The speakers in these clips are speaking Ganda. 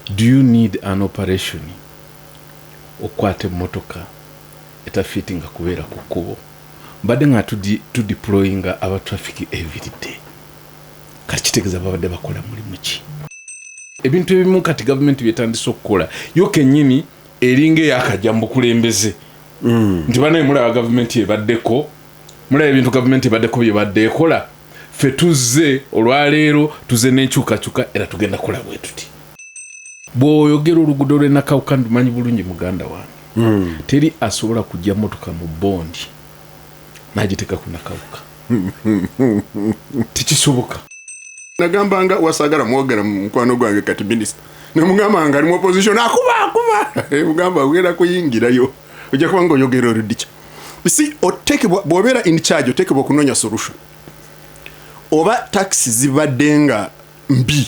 Do you need an operation okukwata emmotoka etafiitinga kubeera ku kkubo? Mbadde nga tudeployinga aba traffic everyday. Kati kitegeeza babadde bakola mulimu ki? Ebintu ebimu kati gavumenti byetandise okukola yo kennyini eringa eyakajja mu bukulembeze, nti banaye mulaba gavumenti ebaddeko, mulaba ebintu gavumenti ebaddeko byebadde ekola. Ffe tuzze olwaleero, tuzze n'enkyukakyuka, era tugenda kukola bwe tuti. Bw'oyogera oluguudo lw'e Nakawuka, ndumanyi bulungi, muganda wange. Teri asobola kujja motoka mu bondi n'agiteeka ku Nakawuka, tekisoboka. Nagambanga wasagala mwogera mukwano gwange kati minisita, nemugamba nga ali mu opposition, akuba akuba, mugamba ogenda kuyingirayo, ojja kuba nga oyogera oludica. Si otekebwa, bw'obeera in charge otekebwa okunoonya solution. Oba taxi zibadde nga mbi,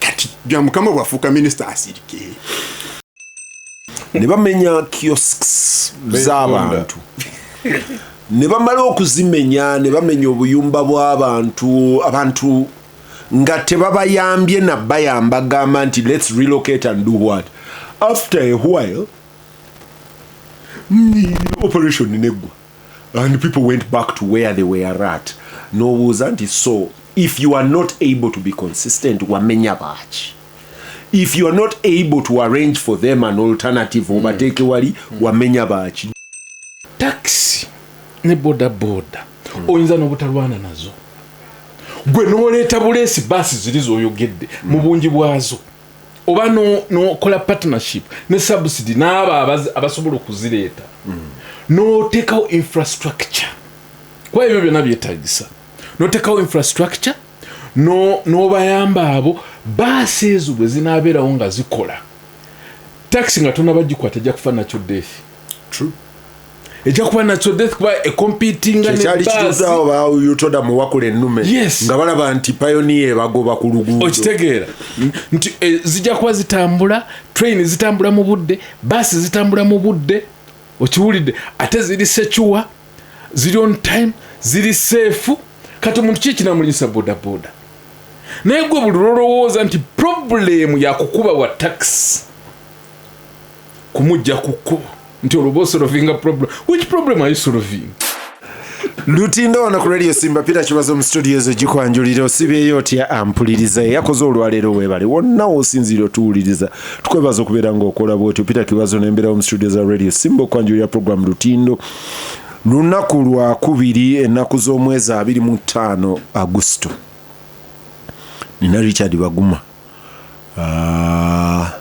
kati bya mukama bwafuuka minisita asirike. Ne bamenya kiosks z'abantu, ne bamala okuzimenya, ne bamenya obuyumba bw'abantu, abantu nga tebabayambye nabayamba gamba nti let's relocate and do what. After a while operation neggwa and people went back to where they were at. N'obuuza nti so if you are not able to be consistent, wamenya baaki? If you are not able to arrange for them an alternative, obateeke wali, wamenya baaki? Takisi ne boda boda oyinza n'obutalwana nazo, gwe n'oleeta buleesi baasi ziri z'oyogedde mu bungi bwazo, oba n'okola partnership ne subsidy n'abo abasobola okuzireeta, n'oteekawo infrastructure, kuba ebyo byonna byetagisa. N'oteekawo infrastructure, n'obayamba abo. Baasi ezo bwe zinaabeerawo nga zikola, takisi nga tonabagikwata ejja kufa natural death. Ejja kuba natural death kuba ecompetinga ne Kyali baasi. Kituzaawo ba UTODA muwakula ennume nga balaba nti Pioneer ebagoba ku luguudo. Okitegeera nti zijja kuba zitambula, train zitambula mu budde, baasi zitambula mu budde, okiwulidde? Ate ziri secure, ziri on time, ziri safe. Kati omuntu ki ekinamulinyisa boda boda? Naye gwe buli lwolowooza nti problem yakukuba wa taxi kumujja ku kkubo, nti olwoba osolvinga problem, which problem are you solving? Lutindo wano ku Radio Simba. Peter Kibazo mu studio ezo gikwanjulira. Osibyeyo otya ampuliriza eyakoze olwaleero? Weebale wonna wosinziira otuwuliriza, tukwebaza okubeera ng'okola bwotyo. Peter Kibazo nembeerawo mu studio za Radio Simba okwanjulira program Lutindo. Lunaku lwakubiri, ennaku z'omwezi 25 Agusto. Nina Richard Baguma. Ah,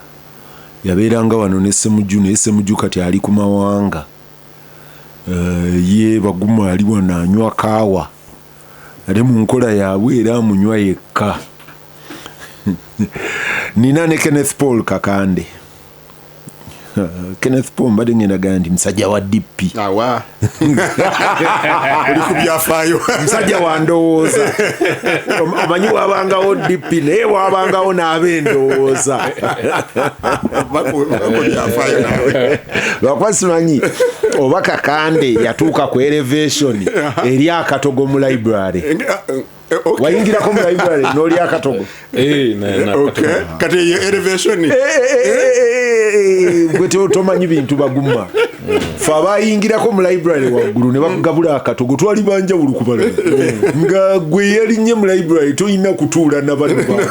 yabeeranga wano ne Semuju, naye Semuju kati ali ku mawanga. Ye Baguma ali wano anywa kaawa, ate mu nkola yaabwe era amunywa yekka. Nina ne Kenneth Paul Kakande. Kenneth Paul mbadde ngenda gamba nti musajja wa DP. Awa oli ku byafaayo. Musajja wa ndowooza. Omanyi wabangawo DP, naye wabangawo n'ab'endowooza. Baku byafaayo naawe. Lwakuba simanyi oba Kakande yatuuka ku elevation eri akatogo mu library. Okay. Wayingirako mu library n'oli akatogo? Eh, Okay. Kati eyo elevation. Eh, gwe tomanyi bintu, Baguma. Fe abayingirako mu library waggulu ne bakugabula akatogo twali banjawulo ku balala, nga gwe yalinnye mu library tolina kutuula na banno ba.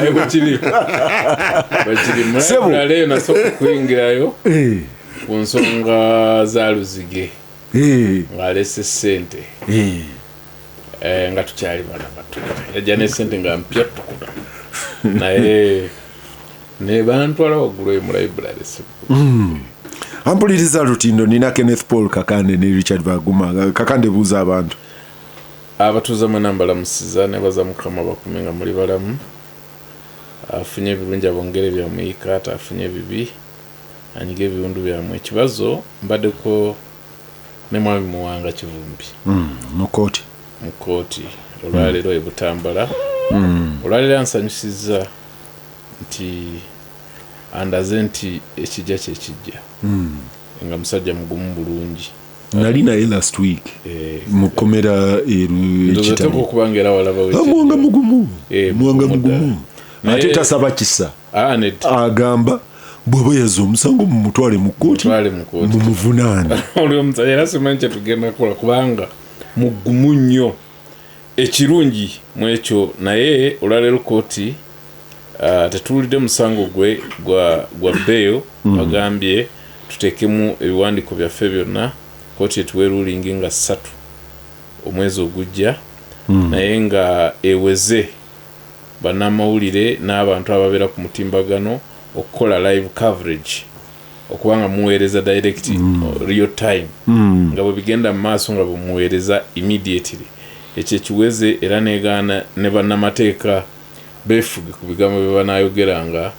Eh, bwekiri, bwekiri. Mu Sebo. library eyo nasooka okuyingirayo ku nsonga za Luzige ng'alese ssente. Nga tukyali bana bato, yajja ne sente nga mpya tukula, naye ne bantwala waggulu eyo mu library, sebo. Ampuliriza Lutindo, nina Kenneth Paul Kakande ne Richard Baguma. Kakande, buuza abantu. Abatuuze mwena mbalamusiza, nebaza Mukama bakume nga muli balamu. Afunye ebirungi abongere byamuyika, ate afunye ebibi anyiga ebiwundu byammwe. Ekibazo, mbaddeko ne mwami Muwanga Kivumbi mu kooti. Mu kooti olwaleero e Butambala. Olwaleero ansanyusizza nti andaze nti ekijja kyekijja, nga musajja mugumu bulungi. Nali naye last week mukomera. Ndowooza Ekitali okuba nga era walabawo. Muwanga mugumu. Eh, Muwanga mugumu mugumu. Naye ate tasaba kisa. Agamba bw'aba yazza omusango mumutwale mu kkooti, mumuvunaane. Oli omusajja era simanyi kyetugenda kukola kubanga mugumu nnyo. Ekirungi mu ekyo, naye olwaleero kooti tetuwulidde musango gwe gwa bail. Bagambye tuteekemu ebiwandiiko byaffe byonna, kooti etuwe ruling nga 3 omwezi ogujja, naye nga eweze bannamawulire n'abantu ababeera ku mutimbagano okukola live coverage, okubanga muweereza direct real time nga bwe bigenda mu maaso, nga bwemuweereza immediately. Ekyo ekiweze era negaana ne bannamateeka beefuge ku bigambo bye banaayogeranga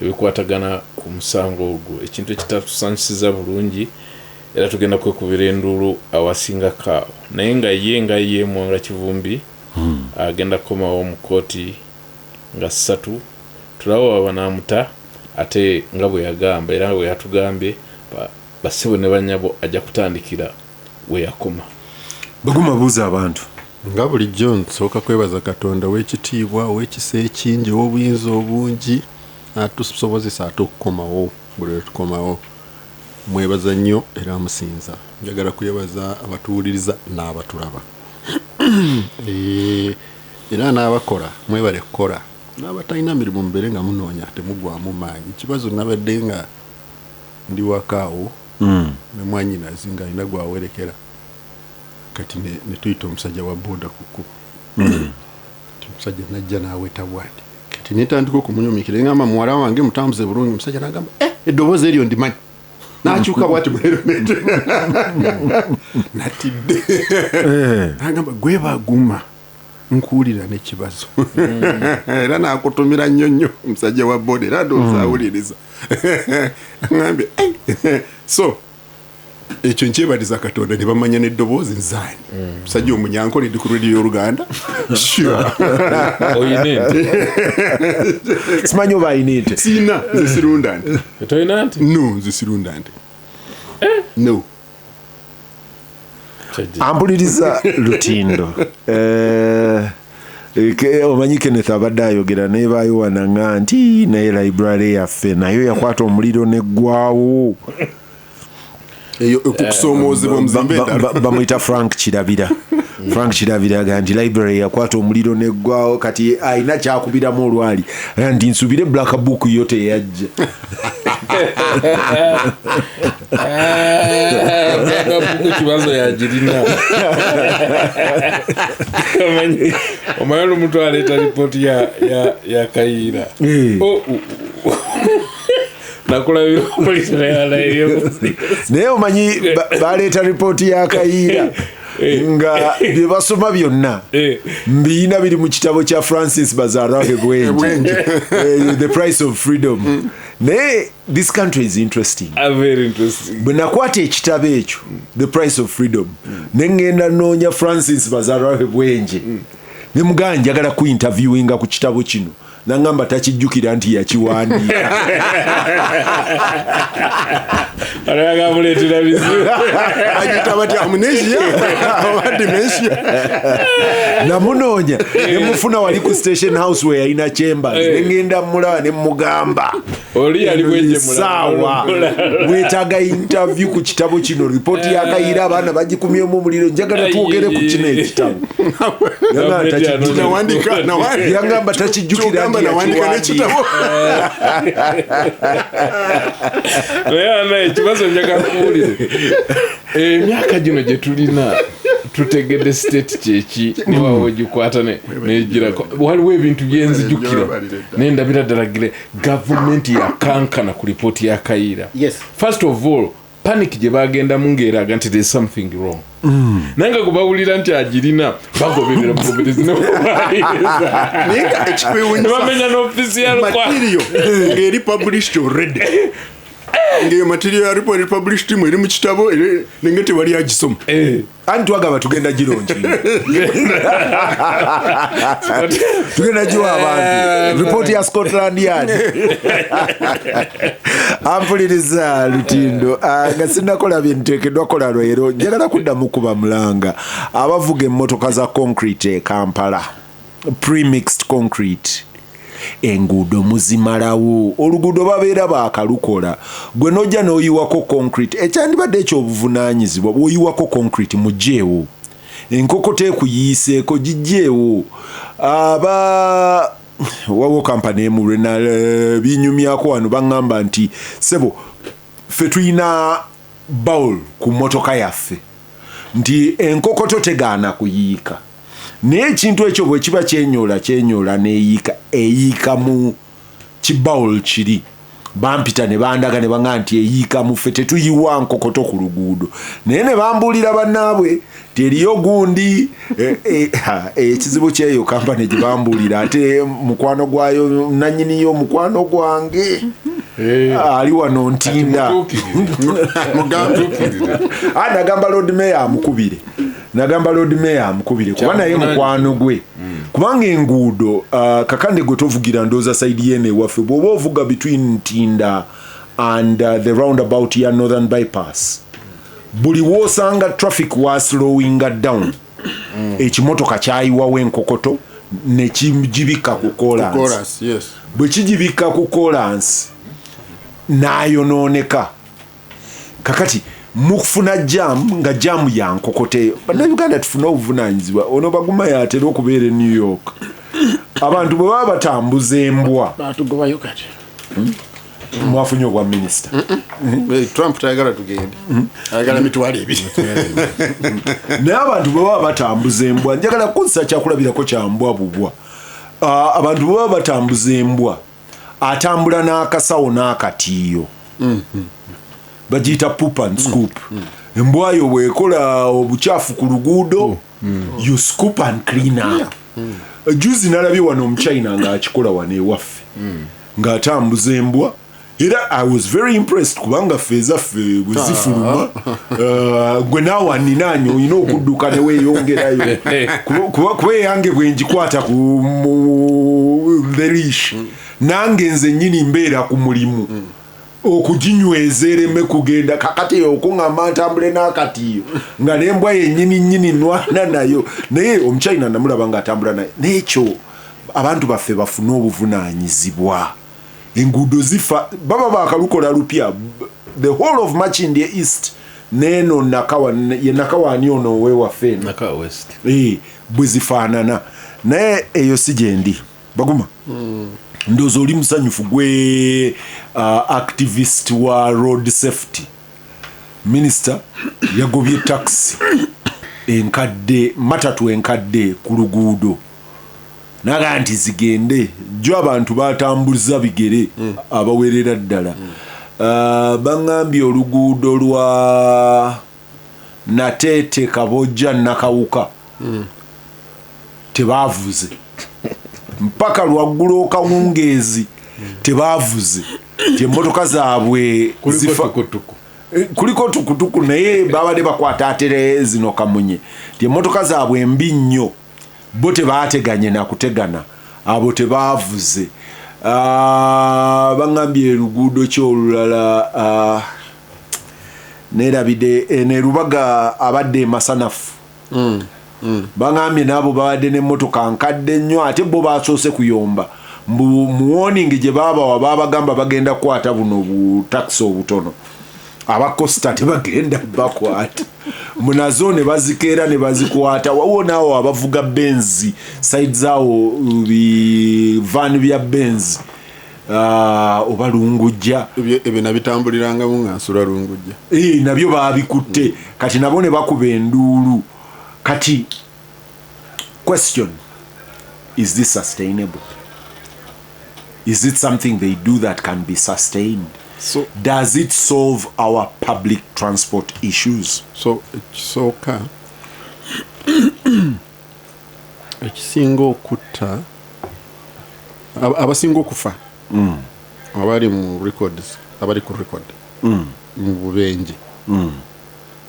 ebikwatagana ku musango ogwo, ekintu ekitatusanyusiza bulungi, era tugenda kwekubira enduulu awasingako awo. Naye nga ye Muwanga Kivumbi agenda kukomawo mu kkooti nga 3, tulabe baba banaamuta, ate nga bwe yagamba era bwe yatugambye bassebo ne bannyabo ajja kutandikira we yakoma. Baguma buuza abantu. Nga bulijjo nsooka kwebaza Katonda ow'ekitiibwa, ow'ekisa ekingi, ow'obuyinza obungi, atusobozesa ate okukomawo buli lwe tukomawo. Mwebaza nnyo era amusinza. Njagala kwebaza abatuwuliriza n'abatulaba. Era n'abakola mwebale kukola, n'abatalina mirimu mubeere nga munoonya, temugwamu maanyi. Kibazo nabadde nga ndi waka awo ne mwannyinazi ng'alina gwawerekera, kati ne tuyita omusajja wa boda ku kkubo. Omusajja najja n'aweta bw'ati, kati netandika okumunyumikira, ngamba muwala wange mutambuze bulungi. Omusajja n'agamba eddoboozi eryo ndimanyi, n'akyuka bw'ati mu helmet natidde, n'agamba gwe baguma nkuwulira n'ekibazo era nakutumira nnyo nnyo omusajja wa boda, era ndowooza awuliriza. Ngambye so ekyo nkyebaliza Katonda ne bamanya n'eddoboozi nzaani. Musajja omunyankole ndi ku radio y'Oluganda. Oyina ente? Simanyi oba ayina ente. Siina, nze sirunda nte. Toyina nte? No, nze sirunda nte. No. Ampuliriza Lutindo. Omanyi Kenneth abadde ayogera naye bayowana nga nti naye library yaffe nayo yakwata omuliro neggwawo. Eyo okusomoozebwa muzimbe endala. Bamuyita Frank Kirabira. Frank Kirabira agamba nti library yakwata omuliro neggwawo, kati alina kyakubiramu olwali nti nsubire black book yo teyajja. Black book kibazo yagirina. Omanyi olumu aleeta ripooti ya Kayiira. Nakulabira naye omanyi baleeta ripooti ya Kayiira nga bye basoma byonna mbiyina biri mu kitabo kya Francis Bazarrahe Bwenje, The Price of Freedom. Naye this country is interesting. Very interesting. Bwe nakwata ekitabo ekyo The Price of Freedom ne ŋŋenda nnoonya Francis Bazarrahe Bwenje ne mugamba njagala ku interviewinga ku kitabo kino, nangamba takijjukira nti yakiwandiika. Alagamuleetera bizibu. Agita batya amnesia oba dementia. Namunoonya ne mufuna wali ku station house we yalina chambers, ne ŋŋenda mulaba ne mugamba oli yali Bwenje mulala, weetaaga interview ku kitabo kino, ripooti ya Kayiira abaana bagikumyemu omuliro, njagala twogere ku kino ekitabo. Yangamba takijjukira nti yakiwandiika. Naye ekibazo njagala kuwulire. Emyaka gino gye tulina tutegedde state kyeki niwawe ogikwata negirako. Waliwo ebintu byenzijukira naye ndabira ddala gire gavumenti yakankana ku ripooti ya Kayiira. First of all, panic gye bagendamu ng'eraga nti there's something wrong. Naye nga gwe nti agirina bagoberera bugoberezi n'okubaliriza. Naye nga ekikwewuunyisa bamenya n'ofiisi ya Lukwago. Material ng'eri published already. Ng'eyo material ya report eri published mu eri mu kitabo naye tewali agisoma. Anti twagamba tugenda girongi. Tugenda giwa abantu. Report ya Scotland Yard. Ampuliriza Lutindo. Nga sinnakola bye nteekeddwa kola leero, njagala kuddamu kuba mulanga abavuga emmotoka za concrete e Kampala, premixed concrete. Enguudo muzimalawo, oluguudo babeera baakalukola, gwe nojja n'oyiwako concrete. Ekyandibadde ekyobuvunaanyizibwa, bw'oyiwako concrete mugyewo enkoko tekuyiiseeko, gigyewo. Aba wawo kampani emu lwe binyumyako wano, baŋŋamba nti, "Sebo, ffe tulina bowl ku mmotoka yaffe nti enkokoto tegaana kuyiika, naye ekintu ekyo bwe kiba kyenyoola kyenyoola neeyiika, eyiika mu kibowl kiri." Bampita ne bandaga ne baŋŋamba nti eyiika mu, ffe tetuyiwa nkokoto ku luguudo. Naye ne bambuulira bannaabwe nti eriyo gundi ekizibu kyeyo kampani gye bambuulira, ate mukwano gwayo, nanyiniyo mukwano gwange ali wano Ntinda. Mutuukirire. Ah, nagamba Lord Mayor amukubire, nagamba Lord Mayor amukubire kuba naye mukwano gwe, kubanga enguudo kakande gwe tovugira, ndooza side yene ewaffe, bw'oba ovuga between Ntinda and the roundabout ya Northern Bypass, buli woosanga traffic waslowinga down, ekimotoka kyayiwawo enkokoto nekigibikka ku kolansi. Chorus, yes. Bwe kigibikka ku kolansi n'ayonooneka. Kakati mukufuna jam, nga jam ya nkokoto eyo. Bannayuganda tufune obuvunanyizibwa. Ono Baguma yatera okubeera e New York. Abantu bwe baba batambuza embwa, Batugobayo kati. Mwafunye obwa minisita. Trump tayagala tugende, ayagala 20,000. Naye abantu bwe baba batambuza embwa, njagala kukozesa kyakulabirako kya mbwa bubwa. Abantu bwe baba batambuza embwa, atambula n'akasawo n'akatiiyo, bagiyita poop and scoop. Embwa yo bwekola obukyafu ku luguudo, you scoop and clean up. Juzi nalabye wano omuchina ng'akikola wano ewaffe, ng'atambuza embwa, era I was very impressed, kubanga ffe ezaffe bwe zifuluma, gwe naawe aninaanye olina okudduka neweeyongerayo. Kuba eyange bwe ngikwata ku the leash, nange nze nnyini mbeera ku mulimu okuginyweza ereme kugenda. Kakati okuŋŋamba ntambule n'akatiyo nga n'embwa yennyini nnyini nwana nayo, naye omuchina namulaba ng'atambula naye. N'ekyo abantu baffe bafune obuvunaanyizibwa. Enguudo zifa, baba bakalukola lupya. The whole of Makindye East neeno Nakawa, ye Nakawaani ono owewaffe eno. Nakawa West. Bwe zifaanana, naye eyo si gyendi. Baguma, ndowooza oli musanyufu gwe activist wa road safety. Minisita yagobye taxi enkadde, matatu enkadde ku luguudo, nagaa nti zigende jjo, abantu batambuza bigere abawerera ddala. Baŋŋambye oluguudo lwa Nateete Kabojja Nakawuka tebavuze mpaka lwaggulo okawungeezi, tebavuze ti emmotoka zaabwe Kuliko zifa tukutuku. Kuliko tukutuku, naye babadde bakwata atere zino kamunye ti emmotoka zaabwe mbi nnyo, bo tebateganye nakutegana, abo tebavuze. Baŋŋambye oluguudo ki olulala, nerabide, nerubaga abadde emasanafu, baŋambye naabo babadde n'emmotoka nkadde nnyo, ate bo basoose kuyomba mbu mu warning gye baabawa babagamba bagenda kukwata buno butakisi obutono, abakosta tebagenda bakwata munazo, ne bazikeera ne bazikwata. Wawo naawo abavuga Benz side zaawo, bivaani bya Benz, oba Lungujja. Ebyo nabitambulirangamu nga nsula Lungujja. Nabyo babikutte kati, nabo ne bakuba enduulu. Kati question, is this sustainable? Is it something they do that can be sustained? So does it solve our public transport issues? So ekisooka, ekisinga okutta abasinga okufa abali mu records, abali ku record mu bubenje,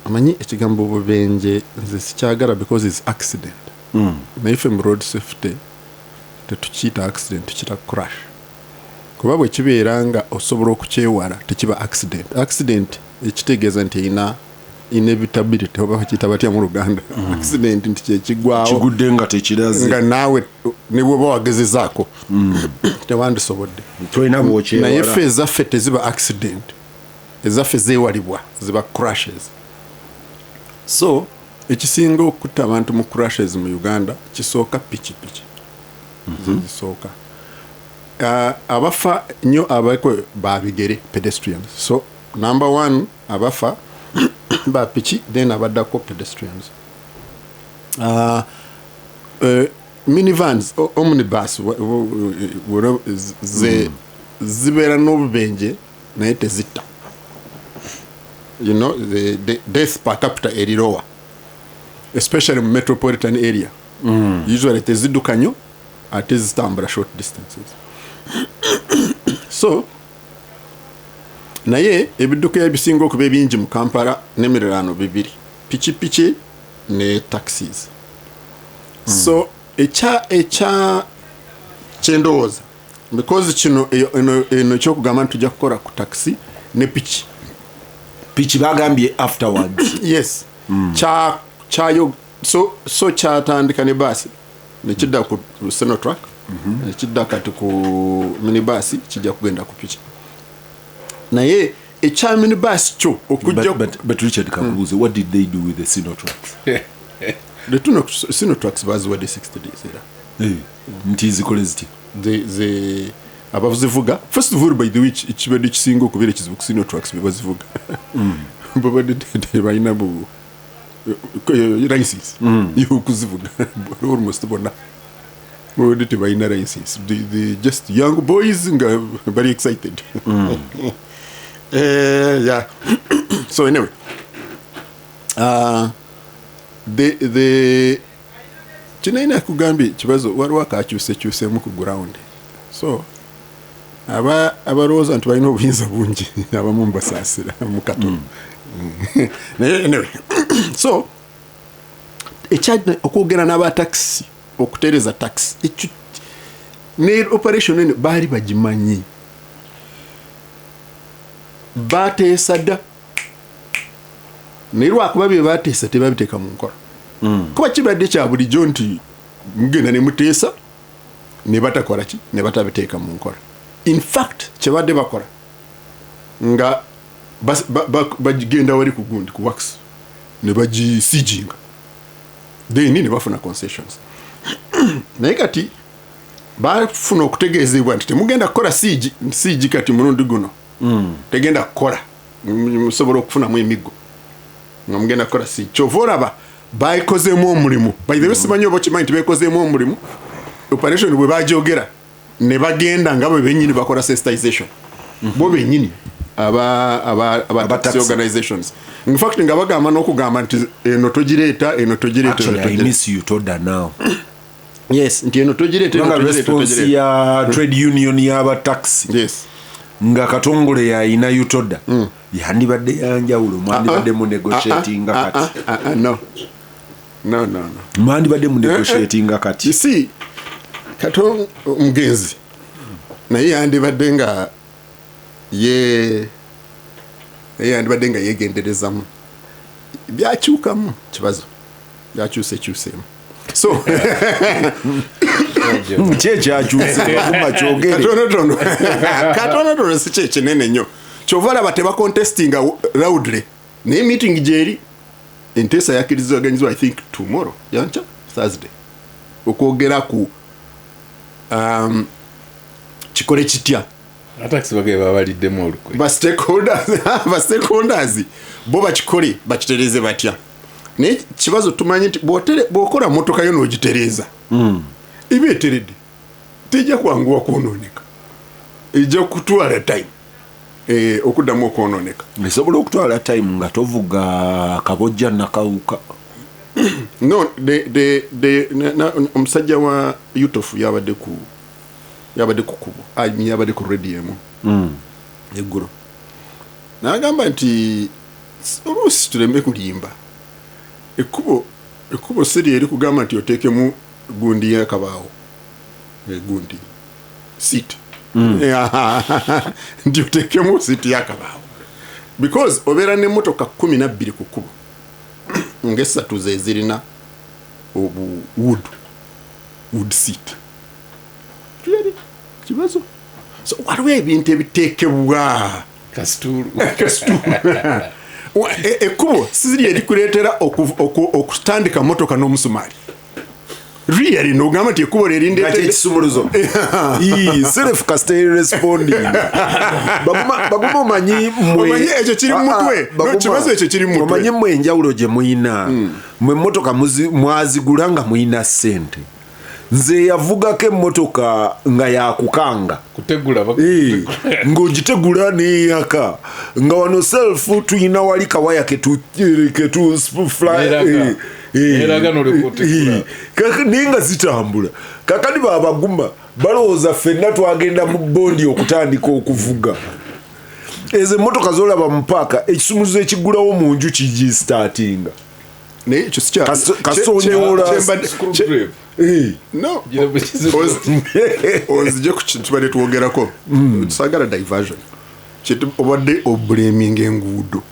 amanyi ekigambo bubenje nze sikyagala because is accident, naye ffe mu road safety tetukiyita accident, tukiyita crash, kuba bwe kibeera nga osobola okukyewala tekiba accident. Accident ekitegeeza nti erina Inevitability oba bakiyita batya mu Luganda? Accident nti kyekigwawo. Kigudde nga tekiraze. Nga naawe ne bwoba wagezezaako tewandisobodde. Tolina Naye bwokyewala. ffe ezaffe teziba accident, ezaffe zeewalibwa, ziba crashes. So ekisinga okutta abantu mu crashes mu Uganda kisooka pikipiki zezisooka. Abafa nnyo abako babigere, pedestrians. So number one abafa ba piki, then abaddako pedestrians. Minivans, omnibus ze zibeera n'obubenje naye tezitta. The death per capita eri lower, especially mu metropolitan area. Usually tezidduka nnyo ate zitambula short distances. So naye ebidduka ebisinga okuba ebingi mu Kampala n'emiriraano bibiri, pikipiki ne taxis. So ekya kyendowooza, because kino eno ekyokugamba nti tujja kukola ku taxi ne piki. Piki bagambye afterwards. Yes. Kya kyayo so kyatandika ne baasi nekidda ku Sinotruck, nekidda kati ku minibus, kijja kugenda ku piki. Naye ekya minibus kyo okujja But Richard Kabuze, what did they do with the Sinotrucks? The two Sinotrucks baziwadde 60 days era. Nti zikole ziti? Ze abazivuga, first of all, by the way, ekibadde kisinga okubeera ekizibu ku Sinotrucks be bazivuga babadde tebalina bu license yokuzivuga. Almost bonna babadde tebalina license. They just young boys nga bali excited. Yeah, so anyway, the kinalina kugambye kibazo waliwo akakyusekyusemu ku ground. So abalowooza nti balina obuyinza bungi abamu mbasaasira mu katono. Naye anyway, so ekya okwogera n'abatakisi okutereeza taxi ekyo ne operation eno baali bagimanyi, bateesa dda, naye lwakuba bye bateesa tebabiteeka mu nkola. Kuba kibadde kya bulijjo nti mugenda ne muteesa ne batakola ki, ne batabiteeka mu nkola. In fact kyebadde bakola nga bagenda wali ku gundi ku works ne bagisijinga, then ne bafuna concessions. Naye kati bafuna okutegeezebwa nti temugenda kukola siege, siege kati mulundi guno tegenda kukola. Musobola okufunamu emiggo nga mugenda kukola siege. Kyova olaba bakozeemu omulimu. By the way, simanyi oba okimanyi nti bekozeemu omulimu. Operation bwe bajogera ne bagenda nga bwe bennyini bakola sensitization, bo bennyini aba Aba taxi taxi. organizations. In fact nga bagamba n'okugamba nti eno togireeta, eno togireeta, eno Actually, I togireeta. miss you Toda now. Yes, nti eno togireeta, eno Kubanga togireeta, response togireeta. ya trade union y'aba taxi nga Katongole yayina UTODA yandibadde yanjawulo, mwandibadde mu negotiatinga kati. Ah, ah, no no no no. Mwandibadde mu negotiatinga kati. You see, kato omugenzi naye yandibadde nga ye naye yandibadde nga yegenderezamu. Byakyukamu kibazo, byakyusekyuseemu. So Ki ekyakyuse? Baguma kyogere. Katonotono, katonotono, si kyekinene nnyo. Kyova olaba tebacontestinga loudly, naye meeting gyeri enteesa yakkirizaganyizibwa. I think tomorrow, yanca Thursday, okwogera ku kikole kitya. Atakisi bagaye babaliddemu olukwe. Ba stakeholders bo bakikole, bakitereeze batya. Naye kibazo tumanyi nti bw'okola motoka yo n'ogitereeza eba eteredde, tejja kwanguwa kwonooneka, ejja kutwala time okuddamu okwonooneka. Esobola okutwala time nga tovuga kabojja nakawuka. No, omusajja wa UTOF yabadde ku kubo, I mean, yabadde ku radio emu eggulo n'agamba nti oluusi tuleme kulimba, ekkubo si lyeri kugamba nti oteekemu gundi y'akabaawo, gundi seat, nti oteekemu seat y'akabaawo. Because obeera n'emmotoka 12 ku kkubo, ng'essatu ze zirina obu wood seat. Really? Kibazo. So waliwo ebintu ebiteekebwa Kasituulu. Ekkubo si lye likuleetera okutandika motoka n'omusumaali. Really, n'ogamba nti ekkubo lye lindeetedde Ekisumuluzo self kasita responding. Baguma omanyi mmwe- Omanyi ekyo kiri mu mutwe. Ah, ah, No, kibazo ekyo kiri mu mutwe. Omanyi mmwe enjawulo gye muyina, mwe emmotoka mwazigula nga muyina ssente. Nze yavugako emmotoka nga yakukanga Kutegula. Ng'ogitegula neyaka, nga wano self tuyina wali kawaya ketu Neeraga. Neeraga n'olyoka otegula. Naye nga zitambula. Kakati babaguma balowooza ffenna twagenda mu bondi okutandika okuvuga ezo emmotoka zolaba mu paaka. Ekisumuluzo ekigulawo mu nju kigistartinga. Naye ekyo si Kasonyoola. Screwdriver. No. Gira bwe kizibu. Onzije ku kintu tubadde twogerako, saagala diversion. Kintu obadde oblaminga enguudo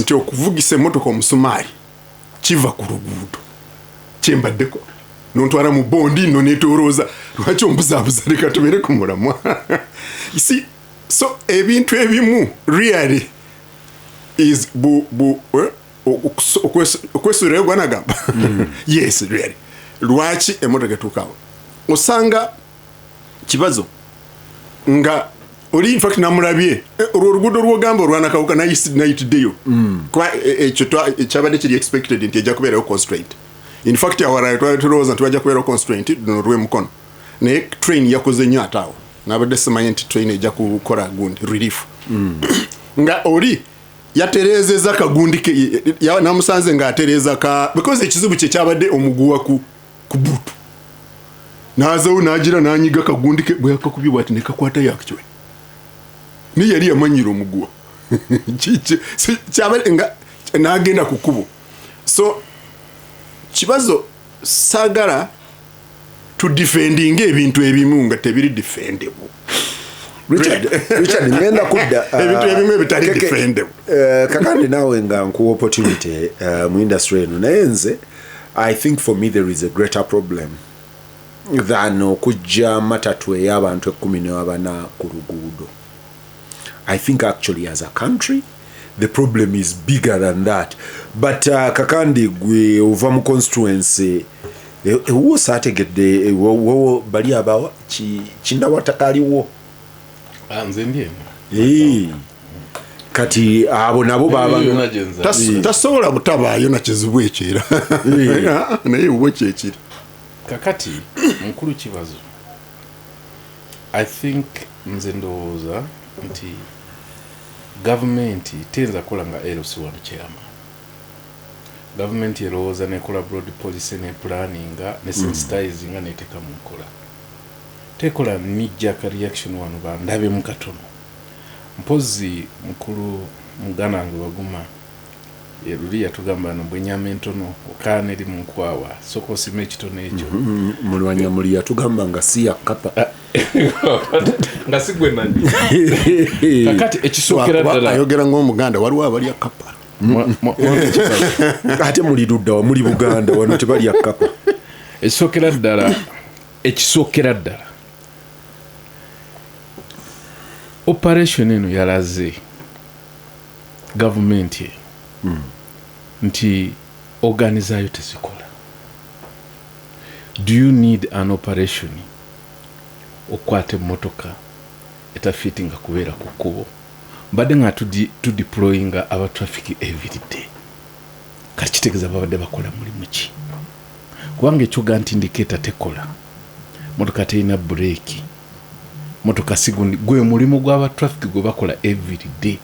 nti okuvugisa emmotoka omusumaali kiva ku luguudo. Kyembaddeko nontwala mu bondi nno netolooza, lwaki ombuzaabuza? Leka tubeere ku mulamwa. You see, so ebintu ebimu really is bu, bu, okwesuulirayo gwanagamba. Yes, really, lwaki emmotoka etuukawo? Osanga kibazo nga oli, infact namulabye, olwo oluguudo lwogamba olwanakawuka nayitiddeyo, kuba ekyo kyabadde kiri expected nti ejja kubeerayo constraint. In fact awalala twali tulowooza nti wajja kubeerayo constraint luno lw'emukono, naye train yakoze nnyo. Ate awo nabadde simanyi nti train ejja kukola gundi relief, nga oli yatereezeza kagundi ke namusanze ng'atereeza ka, because ekizibu kye kyabadde omuguwa ku boot. Nazawo nagira nanyiga kagundi ke, bwe yakakubye bwati nekakwata yakyo, naye yali yamanyira omuguwa. Kyabadde nga nagenda ku kkubo. So kibazo, saagala tudefendinga ebintu ebimu nga tebiri defendable. Richard, ngenda kudda Ebintu ebimu ebitali defendable. Kakandi naawe nga nkuwa opportunity mu industry eno, naye nze I think for me there is a greater problem than okujja matatu ey'abantu 14 ku luguudo. I think actually as a country the problem is bigger than that. But Kakandi, gwe ova mu constituency ewuwo, saategedde wowo bali abawa kindawataka aliwo. Ah, nze ndi eno. Kati abo nabo baba Yonna gye nza. Tasobola butabaayo na kizibu ekyo era, naye ewuwe kyekiri. Kakati mukulu Kibazo, I think nze ndowooza nti gavumenti teyinza kukola nga LC1 chairman. Gavumenti erowooza nekola broad policy, ne planninga, ne sensitizinga, neteeka mu nkola. Tekola knee-jerk reaction. Wano bandabemu katono. Mpozi mukulu muganda wange Baguma luli yatugamba no bwenyama entono okaana eri mu nkwawa, soka osima ekitono ekyo. Mulwanyamuli yatugamba nga si yakapa. Nga si gwe nani. Kakati ekisookera ddala, ayogera ng'omuganda, waliwo abalya kapa. Ate muli ludda wa? Muli Buganda, wano tebalya kapa. Ekisookera ddala, operation eno yalaze gavumenti eno nti organizayo tezikola. Do you need an operation okwata emmotoka etafiitinga kubeera ku kkubo? Mbadde nga tudeployinga aba traffic everyday. Kati kitegeeza babadde bakola mulimu ki? Kubanga ekyoga nti indicator tekola, motoka terina bureeki, motoka sigundi, gwe mulimu gw'aba traffic gwe bakola everyday.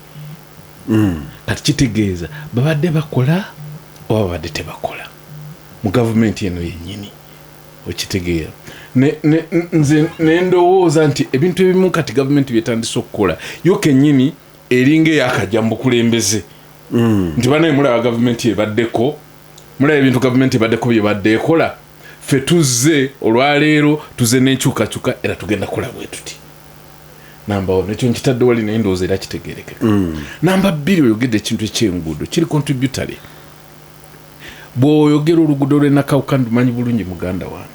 Kati kitegeeza babadde bakola oba babadde tebakola mu gavumenti eno yennyini? Okitegeera? Nze nendowooza nti ebintu ebimu kati gavumenti byetandise okukola yo kennyini eringa eyakajja mu bukulembeze, nti banaye mulaba gavumenti ebaddeko, mulaba ebintu gavumenti ebaddeko byebadde ekola. Ffe tuzze olwaleero, tuzze n'enkyukakyuka, era tugenda kukola bwe tuti. Namba one, ekyo nkitadde wali, naye ndowooza era kitegerekeka. Namba 2, oyogedde ekintu ekyenguudo kiri contributory. Bw'oyogera oluguudo lw'e Nakawuka, ndumanyi bulungi muganda wange.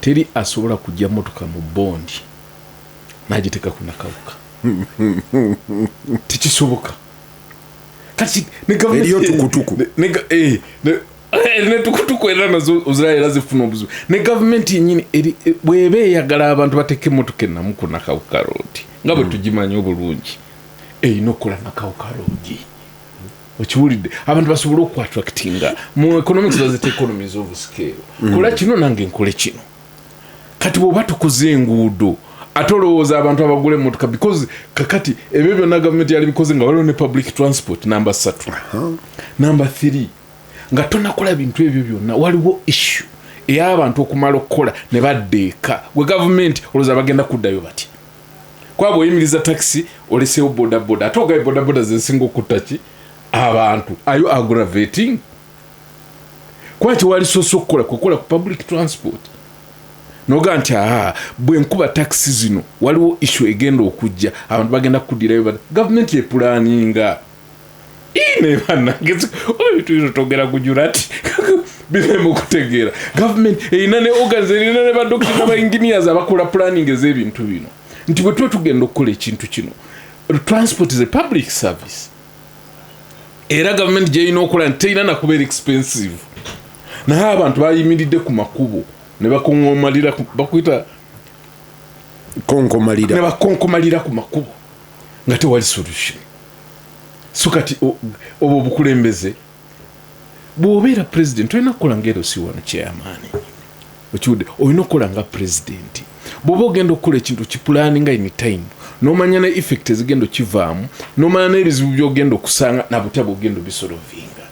Teri asobola kujja motoka mu bondi n'agiteeka ku Nakawuka, tekisoboka. Kati ne gavumenti- Eriyo tukutuku. Ne tukutuku era nazo oziraba era zifuna obuzibu. Ne gavumenti yenyini bw'eba eyagala abantu bateeke emotoka enamu ku Nakawuka Road nga bwe tugimanyi obulungi, erina okukola Nakawuka Road. Okiwulidde? Abantu basobole okuattractinga. Mu economics bazita economies of scale. Kola kino, nange nkole kino. Kati bw'oba tukoze enguudo, ate olowooza abantu abagula emmotoka, because kakati ebyo byonna gavumenti yali bikoze nga waliwo ne public transport. Namba 3, namba 3, nga tonakola bintu ebyo byonna, waliwo issue ey'abantu okumala okukola ne badda eka. Gwe gavumenti olowooza bagenda kuddayo batya? Kwaba oyimiriza takisi, olesewo bodaboda, ate ogaye bodaboda zesinga okutta ki abantu ayo aggravating. Kuba kyewalisoose okukola kukola ku public transport, noga nti aa, bwe nkuba takisi zino, waliwo issue egenda okujja, abantu bagenda kuddirayo. Gavumenti epulaninga ine bannange, ebintu togera kujula ti bireme okutegeera. Gavumenti erina ne organs, erina ne badokita n'aba engineers abakola planning ez'ebintu bino, nti bwe tuba tugenda okukola ekintu kino, transport is a public service, era gavumenti gyerina okukola nti terina nakubeera expensive. Naye abantu bayimiridde ku makubo ne bakongomalira bakuyita konkomalira. Ne bakonkomalira ku makubo nga tewali solution. So kati obwo obukulembeze, bw'obeera president olina kukola nga LC wano chairman. Okiwudde? Olina okukola nga president. Bw'oba ogenda okukola ekintu, kipulaninga in time, n'omanya ne effect ezigenda okivaamu, n'omanya n'ebizibu by'ogenda okusanga nabutya bw'ogenda obisolovinga.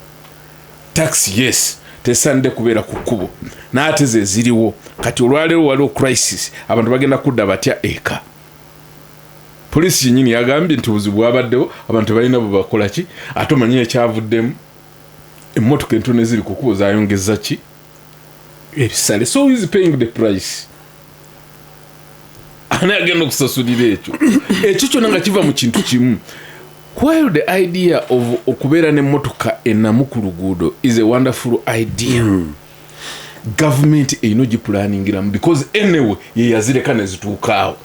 Taxi, yes, tesaanidde kubeera ku kkubo, n'ate ze ziriwo kati. Olwaleero waliwo crisis, abantu bagenda kudda batya eka? Poliisi yenyini yagambye nti obuzibu bwabaddewo, abantu tebalina bwe bakola ki. Ate omanyi ekyavuddemu, emmotoka entono eziri ku kkubo zayongeza ki ebisale. So who is paying the price? Ani agenda okusasulira ekyo? Ekyo kyonna nga kiva mu kintu kimu. While the idea of okubeera n'emmotoka enamu ku luguudo is a wonderful idea, gavumenti erina ogiplaningiramu, because anyway ye yazireka nezituukaawo,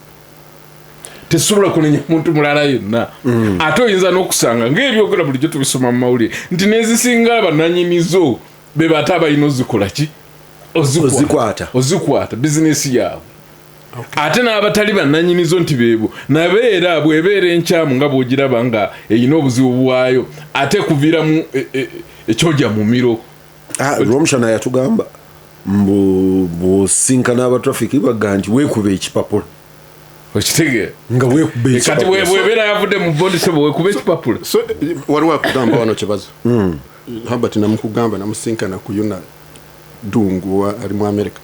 tesobola kunenya muntu mulala yenna. Ate oyinza n'okusanga ngaebyogera bulijjo tubisoma mu mawulire nti nezisinga bananyinizo be bate abalina ozikola ki? Ozikwata. Ozikwata bizinesi yaabwe. Ate n'abatali bannanyinizo nti beebo nabeera bwebeera enkyamu nga bwogiraba nga erina obuzibu bwayo, ate kuviiramu ekyoja mumiro. Ah, Lwomushana yatugamba mbu bwosinkana abatrafiki baga nti weekuba ekipapula. Okitegeera? Nga weekuba Kati ekipapula. Bwebeera yavudde mu bondi, sebo, wekuba ekipapula. So waliwo akugamba wano Kibazo Herbert, namukugamba namusinkana ku yuna Dungu ali mu America,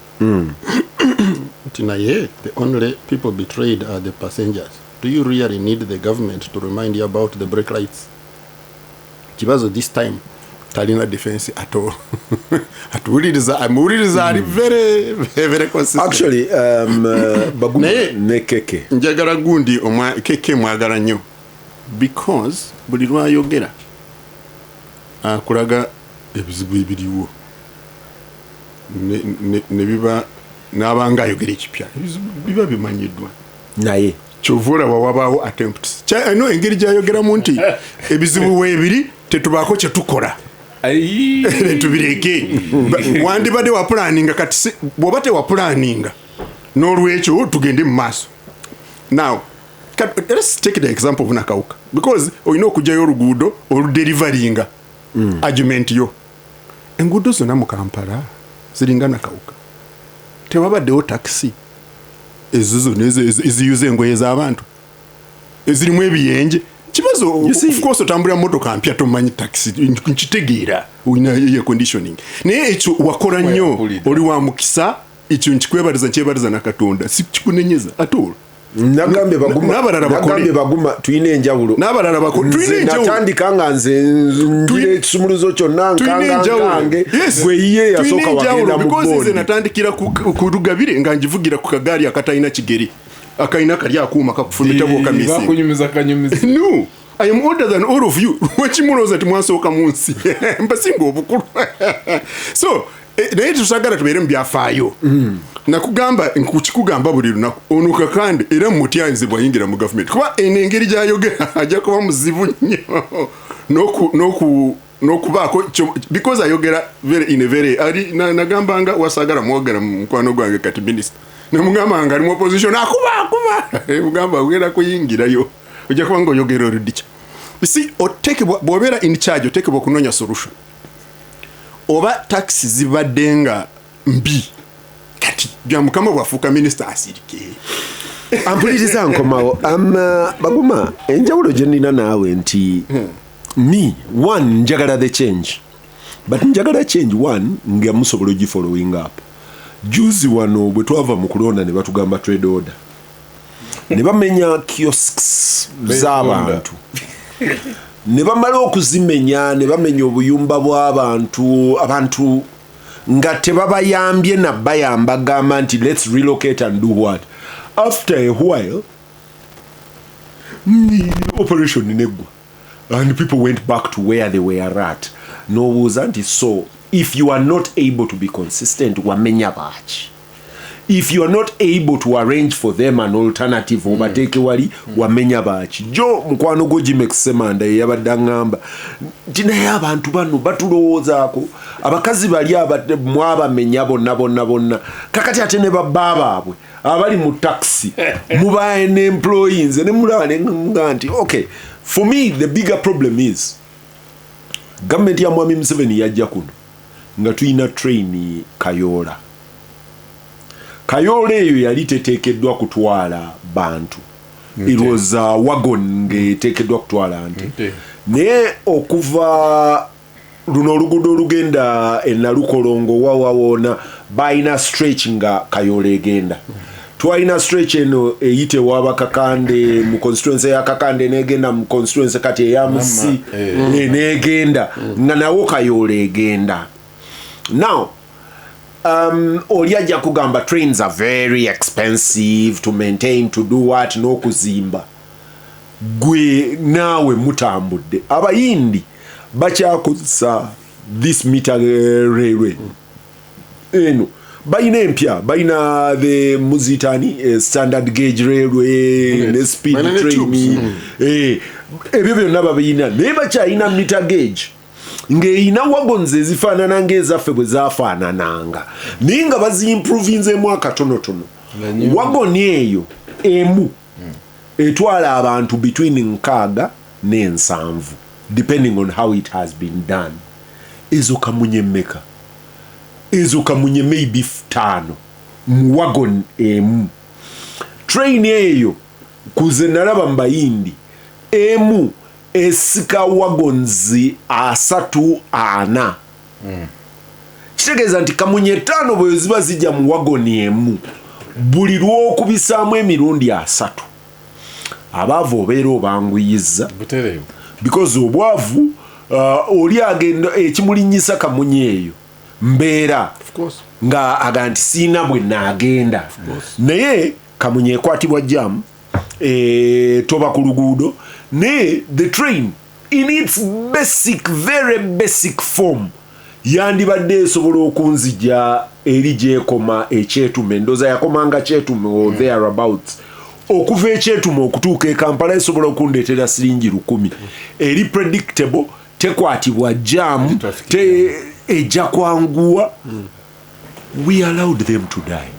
nti naye the only people betrayed are the passengers. Do you really need the government to remind you about the brake lights? Kibazo this time talina defense at all. Atuwuliriza, amuwuliriza, ali very very consistent. Actually, Baguma ne Keke. Njagala gundi Keke mwagala nnyo because buli lwayogera akulaga ebizibu ebiriwo ne biba n'abanga ayogera ekipya, ebizibu biba bimanyiddwa. Naye kyova olaba wabaawo attempts. No engeri gyayogeramu nti ebizibu weebiri, tetubaako kyetukola, tubireke. Wandibadde wapulaninga, kati bw'oba tewapulaninga, n'olwekyo tugende mu maaso. Now let's take the example of Nakawuka, because olina okugyayo oluguudo oludeliveringa argument yo. Enguudo zonna mu Kampala ziringa Nakawuka? Tewabaddewo takisi ezo zonna eziyuza engoye z'abantu ezirimu ebiyenje? Kibazo, You see- of course otambulira motoka mpya, tomanyi takisi, nkitegeera, olina air conditioning, naye ekyo wakola nnyo. Weyapulira. Oli wa mukisa, ekyo nkikwebaliza, nkyebaliza na Katonda, sikunenyeza at all. Nagambye Baguma, N'abalala bakole. nagambye Baguma tulina enjawulo. N'abalala bakole. Tulina Nze enjawulo. natandika nga nze ngira ekisumuluzo kyonna Tulina nkanga enjawulo. nkange. Yes. Gwe yiye Tulina yasooka enjawulo wagenda mu because nze bondi. natandikira ku Lugabire nga ngivugira ku kagaali akatalina kigere. Akalina kali akuuma kakufumita bwokamisinga. Bakunyumiza kanyumiza. No, I am older than all of you. Lwaki mulowooza ti mwasooka mu nsi? Mbasinga obukulu. So naye tusagala tubeere mu byafaayo. Nakugamba, nkukikugamba buli lunaku, ono Kakande era mutyanzi bwayingira mu gavumenti, kuba eno engeri gyayogera ajja kuba muzibu nnyo n'okubaako because ayogera very, in a very ali nagambanga wasagala mwogera mukwano gwange kati minisita, nemugamba nga ali mu opposition akuba akuba, mugamba ogenda kuyingirayo ojja kuba nga oyogera oludikya. Si otekebwa bw'obeera in charge, otekebwa okunoonya solution. Oba taxi zibadde nga mbi, kati bya mukama bwafuuka minisita asirike. Ampuliriza, nkomawo. Baguma, enjawulo gye nnina naawe nti me, one, njagala the change, but njagala change one nga musobola ogifollowing up. Juzi wano bwe twava mu kulonda ne batugamba trade order, ne bamenya kiosks z'abantu, ne bamala okuzimenya ne bamenya obuyumba bw'abantu, abantu nga tebabayambye nabayamba gamba nti let's relocate and do what. After a while operation neggwa and people went back to where they were at. Nobuuza nti so if you are not able to be consistent, wamenya baaki? If you are not able to arrange for them an alternative, obateeke wali, wamenya baaki? Jo mukwano gwo Jimex Semanda yeyabadde aŋŋamba nti naye abantu bano batulowoozaako, abakazi bali mwabamenya bonna bonna bonna, kakati ate ne babba baabwe abali mu taxi mubaye n'employee. Nze ne mulaba ne ŋŋamba nti okay, for me the bigger problem is gavumenti ya Mwami Museveni yajja kuno nga tulina train Kayoola. Kayoola eyo yali teteekeddwa kutwala bantu, it was a wagon ng'eteekeddwa kutwala nte. Nte. Naye okuva luno oluguudo olugenda e Nalukolongo wawawoona balina stretch nga Kayoola egenda, twalina stretch eno eyite ewabakakande mu constituency ya Kakande negenda mu constituency kati eyamusi. Negenda nga nawo Kayoola egenda. Now oli ajja kugamba trains are very expensive to maintain, to do what, n'okuzimba. Gwe naawe mutambudde, Abayindi bakyakozesa this meter railway eno, balina empya, balina the muzitani standard gauge railway ne speed Balina ne train. tubes. Ebyo byonna babiyina, naye bakyalina meter gauge ng'erina wagons ezifaanana ng'ezaffe bwe zaafaanananga, naye nga baziimprovinzeemu akatonotono. Wagoni eyo emu etwala abantu between 60 ne 70, depending on how it has been done. Ezo kamunye mmeka? Ezo kamunye maybe ttaano mu wagon emu. Train eyo kuze nalaba mu Bayindi emu esika wagons 34. Kitegeeza nti kamunye 5 bwe ziba zijja mu wagoni emu, buli lwokubisaamu emirundi 30, abaavu obeera obanguyiza. Butereevu. Because obwavu, oli agenda ekimulinnyisa kamunye eyo mbeera nga aga nti siina bwe naagenda, naye kamunye ekwatibwa jam, toba ku luguudo. Naye the train in its basic, very basic form yandibadde esobola okunzija eri gyekoma ekyetume, ndooza yakomanga Kyetume or thereabouts. Okuva ekyetume okutuuka e Kampala esobola okundeetera siringi 1000. Eri predictable, tekwatibwa jam, Traffic. Ejja kwanguwa. We allowed them to die.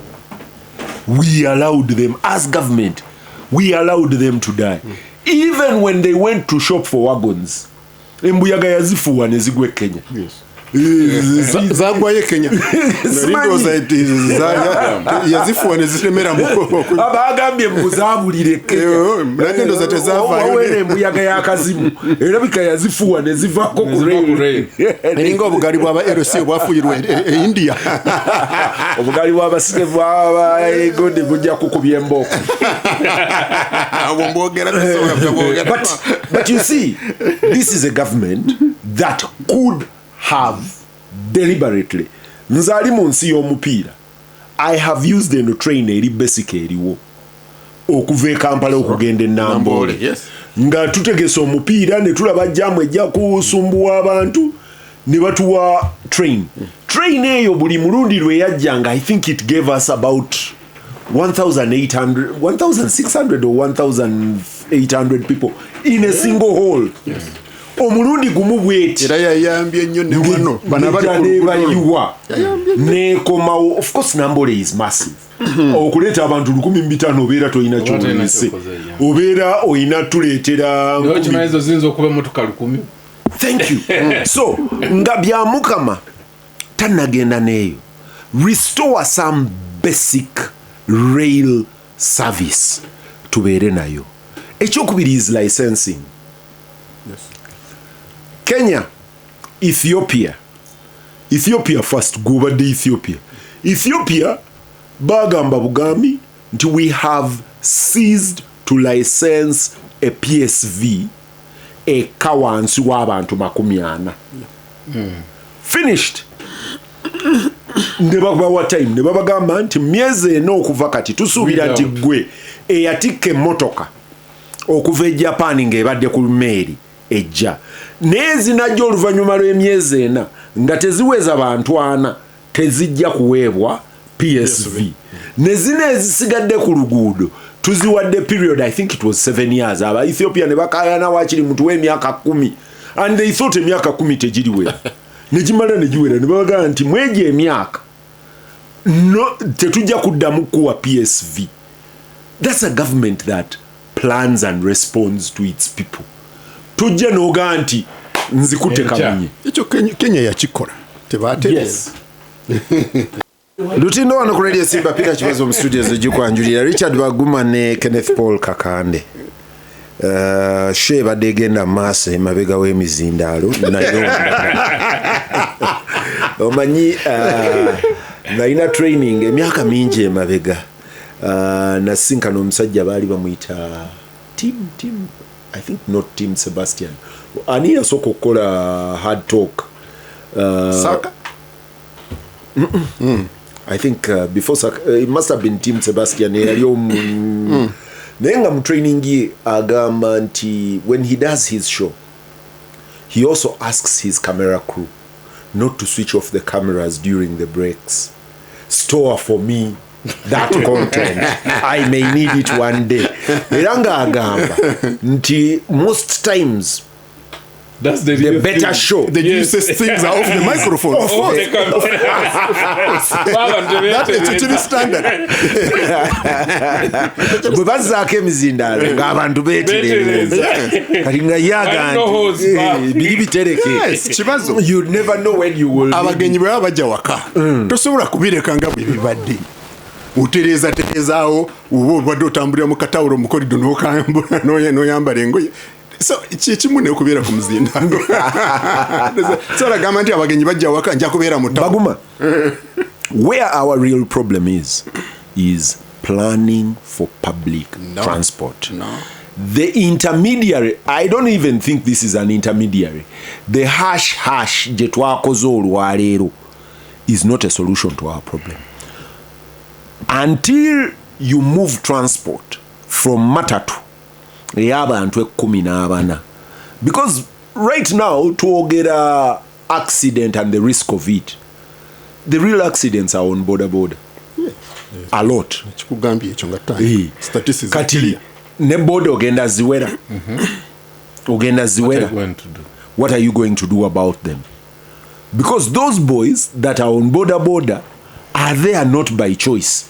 We allowed them, as government we allowed them to die. Even when they went to shop for wagons, embuyaga yazifuuwa ne zigwa e Kenya. Zagwayo e Kenya. Simanyi. Nali ndowooza nti yazifuwa ne ziremera mu Abagambye mbuzaabulire. Nate ndowooza tezaavaayo. Wawera embuyaga y'akazimu erabika yazifuuwa ne zivaako ku Neziva ku rail. Eringa obugali bwaba LC obwafuyirwa e India. Obugali bw'abasike bwabaegodi bujja kukubya embooko. Obwo mbwogera, tesobola kubwogera. But you see, this is a government that could have deliberately, nze ali mu nsi y'omupiira, I have used eno train eri basic eriwo. Okuva e Kampala okugenda e Namboole. Namboole, yes. Nga tutegese omupiira ne tulaba jam ejja kusumbuwa abantu, ne batuwa train. Train eyo buli mulundi lwe yajjanga, I think it gave us about 1800, 1600 or 1800 people in a single hall. Omulundi gumu bweti. Era yayambye nnyo ne wano bano abali ku luguudo olwo. Nebayiwa nekomawo. Of course Nambole is massive. Okuleeta abantu 1500, obeera tolina Oba tolina kyolese. kyokoze, yeah. Obeera olina tuleetera Naye okimanyi ezo ziyinza okuba emotoka 1000. Thank you. So nga Byamukama tanagenda neeyo, restore some basic rail service tubeere nayo. Ekyokubiri is licensing. Kenya, Ethiopia, Ethiopia first, gubadde Ethiopia. Ethiopia bagamba bugambi nti we have ceased to license a PSV eka wansi w'abantu 40. Finished. Ne babawa time, ne babagamba nti myezi 4 okuva kati tusuubira nti Without. gwe eyatikka emmotoka okuva e Japan ng'ebadde ku mmeeri ejja, naye zinajja oluvannyuma lw'emyezi 4 nga teziweza bantu 40, tezijja kuweebwa PSV. Ne zino ezisigadde ku luguudo tuziwadde period, I think it was 7 years. Aba Ethiopia ne bakaayana, waakiri mutuwe emyaka 10, and they thought emyaka 10 tegiriwera. Ne gimala ne giwera, ne babagamba nti mwegyo emyaka no, tetujja kuddamu kuwa PSV. That's a government that plans and responds to its people. Tujja n'ogaa nti nzikutte Enkya. kamunye. Ekyo Kenya yakikola, tebatereeza. Yes. Lutindo wano ku Radio Simba, Peter Kibazo mu studio zigikwanjulira, Richard Baguma ne Kenneth Paul Kakande. Show ebadde egenda mu maaso emabega w'emizindaalo, naye omanyi, nalina training emyaka mingi emabega. Nasinkana omusajja baali bamuyita Tim, I think not Tim Sebastian. Ani yasooka okukola hard talk? Saka? I think before Saka, it must have been Tim Sebastian eyali naye nga mu training ye agamba nti when he does his show, he also asks his camera crew not to switch off the cameras during the breaks. Store for me that content, I may need it one day. Era ng'agamba nti most times That's the the real better thing. show, The Yes. juiciest things are off the microphone. Of course. Baba That is ntebeetereeza. kiri standard. Bwe bazzaako emizindaalo ng'abantu beetereeza, kati nga yaga Alina hose, nti ba. biri bitereke. Yes, Kibazo. You never know when you will need Abagenyi bwe baba bajja waka, tosobola kubireka nga bwe bibadde. Otereeza tereezaawo, oba obadde otambulira mu katawulo mu korido n'okambula, n'oyambala engoye. So kyekimu n'okubeera ku muzindaalo. So agamba nti abagenyi bajja waka, nja kubeera mu ttawulo. Baguma, where our real problem is, is planning for public No. transport. No. The intermediary, I don't even think this is an intermediary. The hash hash gye twakoze olwaleero is not a solution to our problem. Until you move transport from matatu ey'abantu ekkumi n'abana, because right now twogera accident and the risk of it. The real accidents are on border border. A lot. Kikugambye ekyo nga Eh. tandika. Statistics Kati clear. ne border ogenda ziwera. Ogenda ziwera. What are you going to do? What are you going to do about them? Because those boys that are on border border are there not by choice.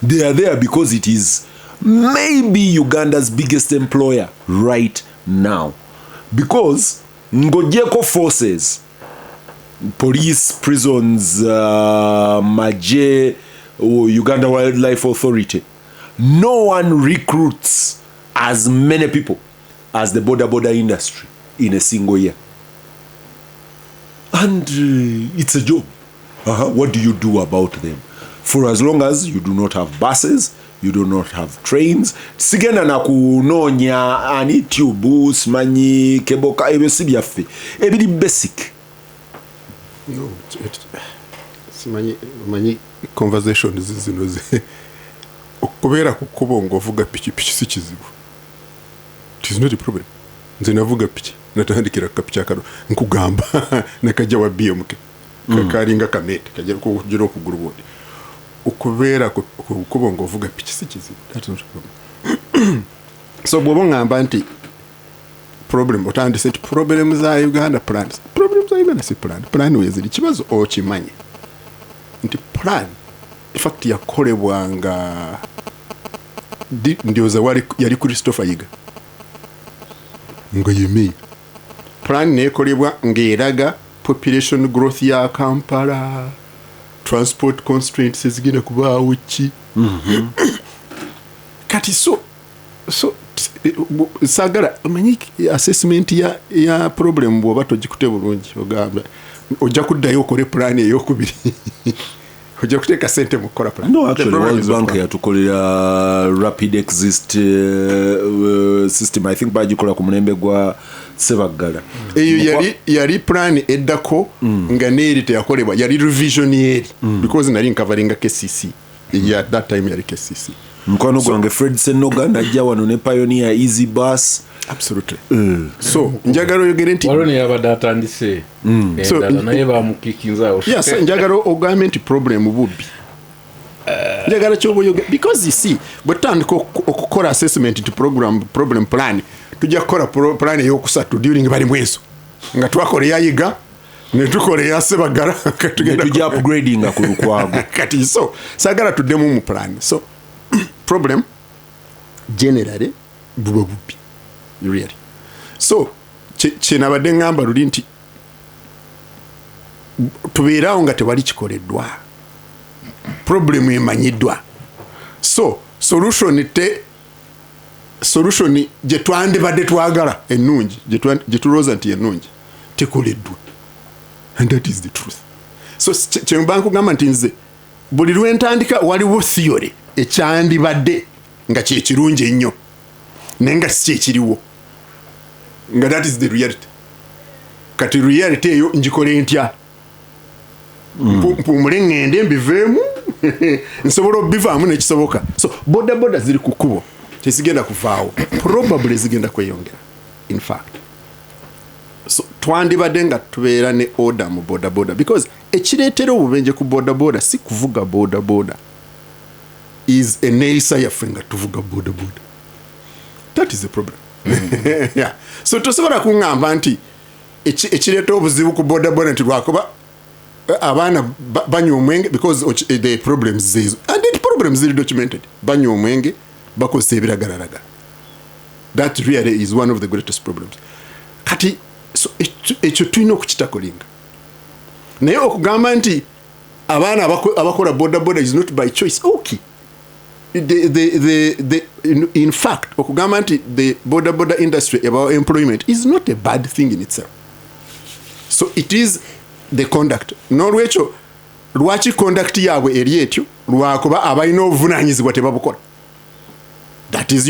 They are there because it is maybe Uganda's biggest employer right now. Because ng'oggyeko forces, police, prisons, maje, or Uganda Wildlife Authority, no one recruits as many people as the border border industry in a single year. And it's a job. What do you do about them? For as long as you do not have buses, you do not have trains. Sigenda na kunoonya ani tube, simanyi keboka, ebyo si byaffe. Ebiri basic. No, simanyi, manyi conversations zino Kubeera ku kkubo ng'ovuga pikipiki si kizibu. It is not a problem. Nze navuga piki, natandikira ku kapiki akano nkugamba nakajja wa BMK. Kalinga kamete kajja kugira okugulu bwoti. Okubeera ku kkubo ng'ovuga piki si kizibu. That's not a problem. So bw'oba oŋŋamba nti problem, otandise nti problem za Uganda plan, problem za Uganda si plan, plan weziri. Kibazo okimanye nti plan in fact yakolebwanga ndowooza yali Christopher Yiga nga ye plan nekolebwa ng'eraga population growth ya Kampala, transport constraints ezigenda kubaawo ki. Kati so saagala omanyi assessment ya problem bw'oba togikute bulungi, ogamba ojja kuddayo okole plan eyokubiri, ojja kuteeka sente mu kukola plan. No, The actually, problem World is Bank okukola. yatukolera rapid exit system. I think bagikola ku mulembe gwa Sebaggala. Eyo yali plan eddako nga neeri teyakolebwa, yali revision yeri, because nali ncoveringa KCC. Yeah, that time yali KCC. Mukwano gwange Fred Senoga najja wano ne Pioneer Easy Bus. Absolutely. So njagala oyogere nti Waliwo neyabadde atandise endala naye bamukikinzaawo. Yes, njagala ogambe nti problem bubbi, njagala kyoba oyogera, because you see, bwe tutandika okukola assessment nti problem plan, tujja kukola plan eyokusatu during bali mweso nga twakola eyayiga netukola eya Sebaggala. Tugenda tujja upgradinga ku Lukwago. Kati so saagala tuddemu mu plan. So problem generally buba bubbi really. So kyenabadde ŋŋamba luli nti tubeerawo nga tewali kikoleddwa, problem emanyiddwa, so solution te solution gye twandibadde twagala ennungi, gye tulowooza nti ennungi, tekoleddwa, and that is the truth. So kyemba nkugamba nti nze buli lwentandika waliwo theory ekyandibadde nga kyekirungi ennyo, naye nga si kyekiriwo, nga that is the reality. Kati reality eyo ngikole ntya? Mpumule ŋŋende mbiveemu, nsobola obivaamu nekisoboka. So boda boda ziri ku kkubo, tezigenda kuvaawo, probably zigenda kweyongera in fact. So twandibadde nga tubeera ne order mu boda boda, because ekireetera obubenje ku boda boda si kuvuga boda boda, is eneeyisa yaffe nga tuvuga boda boda. That is the problem. Yeah. So tosobola kuŋŋamba nti ekireeta obuzibu ku boda boda nti lwakuba abaana banywa omwenge, because the problems zeezo, and the problems ziri documented, banywa omwenge, bakozesa ebiragalalagala. That really is one of the greatest problems. Kati so ekyo tulina okukitacklinga, naye okugamba nti abaana abakola boda boda is not by choice, okay. In fact, okugamba nti the boda boda industry about employment is not a bad thing in itself. So it is the conduct. Nolwekyo lwaki conduct yaabwe eri etyo? Lwakuba abalina obuvunanyizibwa tebabukola. That is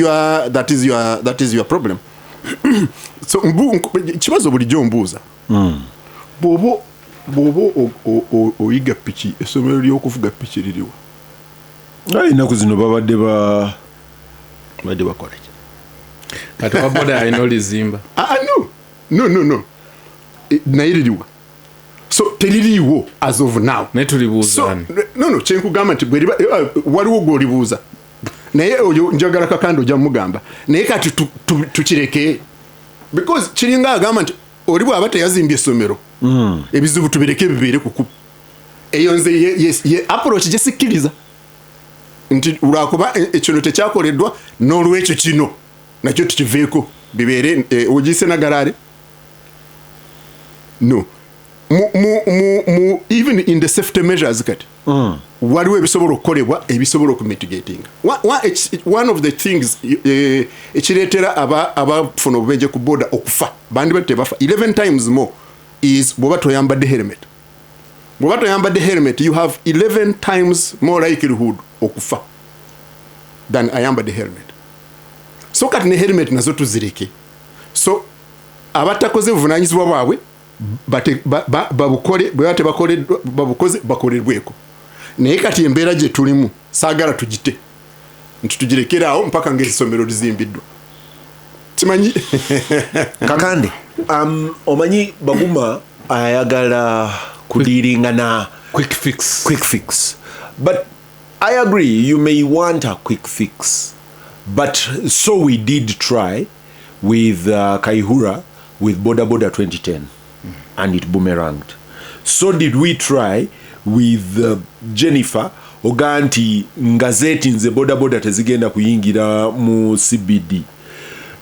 your problem. So kibazo bulijjo mbuuza, bw'oba oyiga piki, essomero ly'okuvuga piki liriwa? Aye, ennaku zino babadde ba Badde bakola ki? Kati wa boda alina olizimba. Ah, ah, no. Naye liriwa? So teririiwo as of now. Naye So tulibuuzaani? No, kyenkugamba nti bweriba waliwo gwolibuuza, naye oyo njagala kakandi ojja mugamba, naye kati tukireke, because kiringa agamba nti oli bw'aba teyazimbye essomero, ebizibu tubireke bibeere kuku eyo. Nze ye approach gye sikkiriza nti lwakuba ekino tekyakoleddwa, n'olwekyo kino nakyo tukiveeko bibeere ogiyise nagalaale. No, mu even in the safety measures kati waliwo ebisobola okukolebwa ebisobola okumitigatinga. One of the things ekireetera abafuna obubenje ku boda okufa, bandibadde tebafa, 11 times more is bw'oba toyambadde helmet. Bw'oba toyambadde helmet, you have 11 times more likelihood okufa than ayambadde helmet. So kati ne helmet nazo tuzireke. So abatakoze buvunanyizibwa bwabwe babukole, bwe baba tebakoleddwa, babukoze, bakolerweko. Naye kati embeera gye tulimu saagala tugite. Nti tugirekeraawo mpaka ngaessomero lizimbiddwa. Simanyi. Kakande, omanyi Baguma ayagala kudealinga na quick fix. Quick fix. But I agree, you may want a quick fix, but so we did try with Kaihura with Boda Boda 2010, and it boomeranged. So did we try with Jennifer oga nti nga zeetinze boda boda tezigenda kuyingira mu CBD.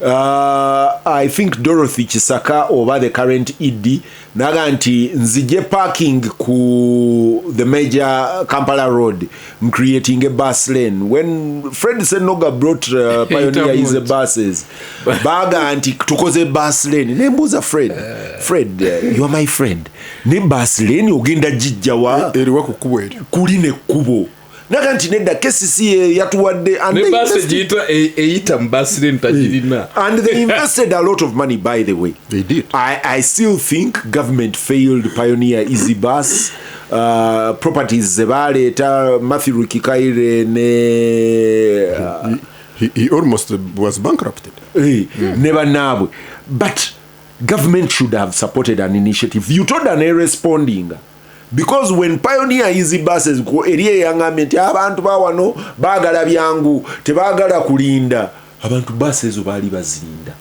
I think Dorothy Kisaka oba the current ED naga nti nzije parking ku the major Kampala road, creating a bus lane. When Fred Senoga brought Pioneer Easy buses, baga nti tukoze bus lane. Nembuuza Fred, Fred, you are my friend, ne bus lane ogenda gijja wa? Eriwa ku kkubo eryo. Kuli nekkubo. Naga nti nedda, KCC yatuwadde and ne they basi invested eyita mu bus lane tagirina. And they invested a lot of money, by the way. They did. I still think government failed Pioneer Easy Bus properties ze baleeta Matthew Rukikaire ne He almost was bankrupted. Ne bannaabwe. But government should have supported an initiative. UTODA ne responding, because when Pioneer Easy Buses eri eyaŋŋambye nti abantu bawano baagala byangu, tebaagala kulinda, abantu basi ezo baali bazirinda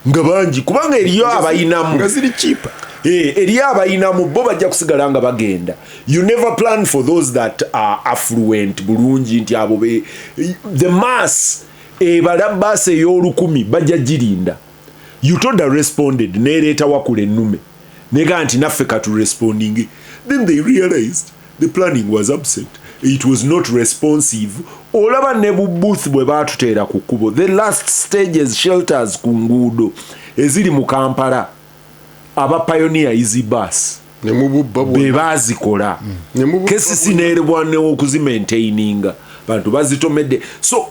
nga bangi, kubanga eriyo abayinamu nga ziri cheaper. Eriyo abayinamu, bo bajja kusigala nga bagenda. You never plan for those that are affluent bulungi, nti abo be the mass ebala baasi ey'olukumi bajja girinda. UTODA responded nereeta wakula ennume nega nti naffe katuresponding. Then they realized the planning was absent, it was not responsive. Olaba ne bubooth bwe baatuteera ku kkubo, the last stages, shelters ku nguudo eziri mu Kampala, aba Pioneer Easy Bus ne mububba be bwonna. Baazikola. Ne mububba. KCC neerebwanewo okuzimaintaininga, bantu bazitomedde. So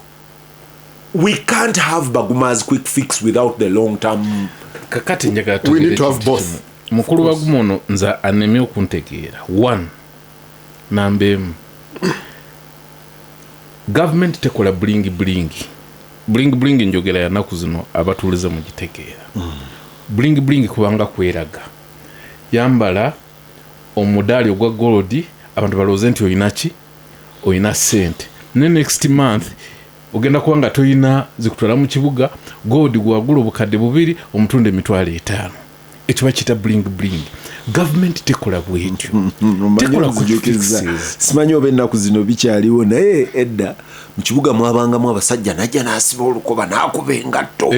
we can't have Baguma's quick fix without the long term. Kakati njagala We need to have ekintu both. kimu. Mukulu Baguma ono nze anemye okuntegeera. One, namba emu, gavumenti tekola bling bling. Bling bling njogera yanaku zino, abatuulize mugitegeera. Bling bling kubanga kweraga, yambala omudaali ogwa gold, abantu balowooze nti olina ki, olina sente, ne next month ogenda kuba nga toyina zikutwala mu kibuga. Gold gwagula 2000 omutunda 50,000. Ekyo bakiyita bling bling. Gavumenti tekola bwetyo, tekola quick Nzijukiza. fixes. Simanyi oba ennaku zino bikyaliwo, naye edda mu kibuga mwabangamu abasajja najja n'asiba olukoba n'akuba engatto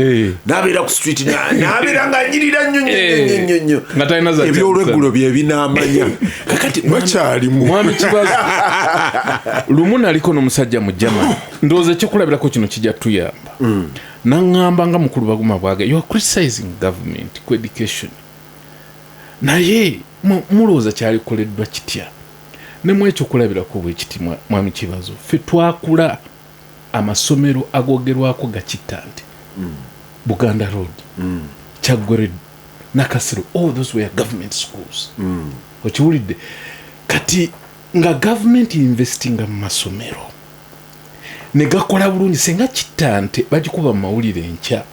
n'abeera ku street n'abeera ng'anyirira nnyo nnyo nnyo nnyo nnyo. Nga talina za Ebyolweggulo bye binaamanya. Kakati Bakyalimu. Mwami Kibazo, lumu naliko n'omusajja mu Germany, ndowooza ekyokulabirako kino kijja tuyamba. Naŋŋamba nga mukulu Baguma bwaga, you are criticizing government ku education, naye mulowooza kyalikoleddwa kitya? Ne mu ekyokulabirako bwekiti, mwami Kibazo, ffe twakula amasomero agogerwako gakitta nti Buganda Road, Kyaggwe, Nakasero, all those were government schools. Okiwulidde? Kati nga gavumenti investinga mu masomero ne gakola bulungi, senga Kittante bagikuba mu mawulire enkya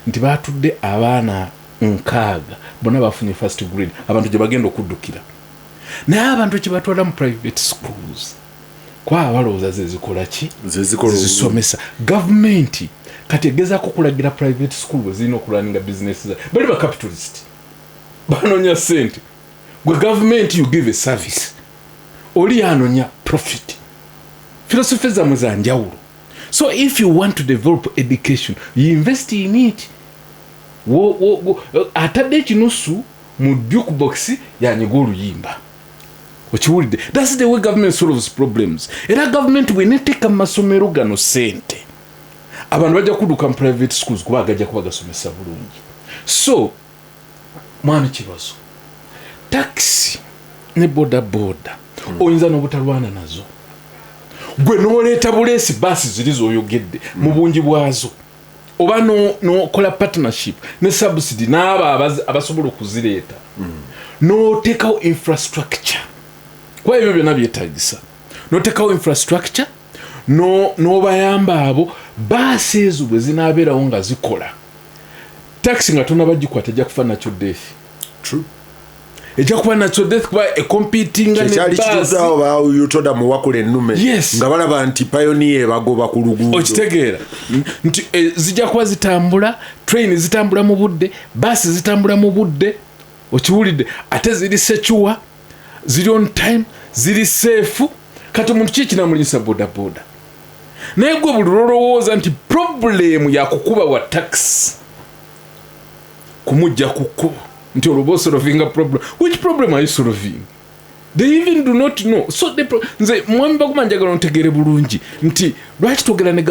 nti batudde abaana 60 bonna bafunye first grade, abantu gye bagenda okuddukira. Naye abantu ekibatwala mu private schools kwaba balowooza zezikola ki? Zezikola obulungi. Zezisomesa. Gavumenti kati egezaako okulagira private school bwe zirina okurunninga business za bali ba capitalist, banoonya sente. Gwe gavumenti you give a service, oli yanonya profit. Philosophy zammwe za njawulo. So if you want to develop education, you invest in it. Atadde ekinusu mu jukebox yanyiga oluyimba. Okiwulidde? That's the way government solves problems. Era government bweneteeka mu masomero gano sente, abantu bajja kudduka mu private schools kuba gajja kuba gasomesa bulungi. So mwami Kibazo, taxi ne boda boda oyinza n'obutalwana nazo, gwe n'oleeta buleesi baasi ziri z'oyogedde mu bungi bwazo, oba nokola partnership ne subsidy n'abo abasobola okuzireeta, n'oteekawo infrastructure, kuba ebyo byonna byetagisa. N'oteekawo infrastructure. N'obayamba abo baasi ezo bwe zinaabeerawo nga zikola, taxi nga tonabagikwata ejja kufa natural death. True. Ejja kuba natural death kuba ecompetinga ne Kyali baasi. kituddeawo bayutoda muwakula ennume Yes. nga balaba nti pioneer bagoba ku luguudo. Okitegeera nti zijja kuba zitambula, train zitambula mu budde, baasi zitambula mu budde, okiwulidde, ate ziri secure, ziri on time, ziri safe. Kati omuntu ki ekinamulinyisa bodaboda? Naye gwe buli lwolowooza nti problem yakukuba wa taxi kumujja ku kkubo, nti olwoba osolvinga problem, which problem are you solving? They even do not know. So nze mwami Baguma, njagala ontegeere bulungi nti lwaki twogera ne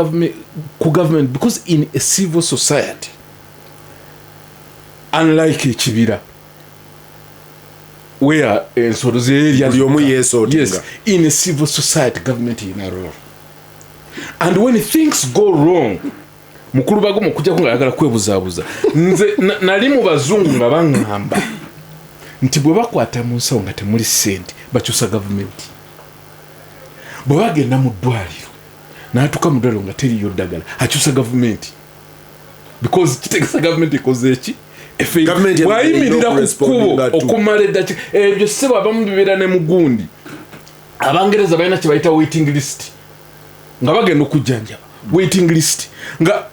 ku government, because in a civil society, unlike ekibira where ensolo zeerya, Buli omu yeesootinga. Yes, in a civil society government erina role, and when things go wrong, mukulu Baguma, okujjako nga ayagala kwebuzaabuza, nze nali mu bazungu nga baŋŋamba nti bwe bakwata mu nsawo nga temuli ssente, bakyusa gavumenti. Bwe bagenda mu ddwaliro n'atuuka mu ddwaliro nga teriyo ddagala, akyusa gavumenti, because kitegeeza gavumenti ekoze eki? Gavumenti Bwayimirira ku kkubo erina okumala eddakika ebyo, sebo, abamu bibeera ne mugundi. Abangereza balina kye bayita waiting list nga bagenda okujjanjaba, waiting list. Nga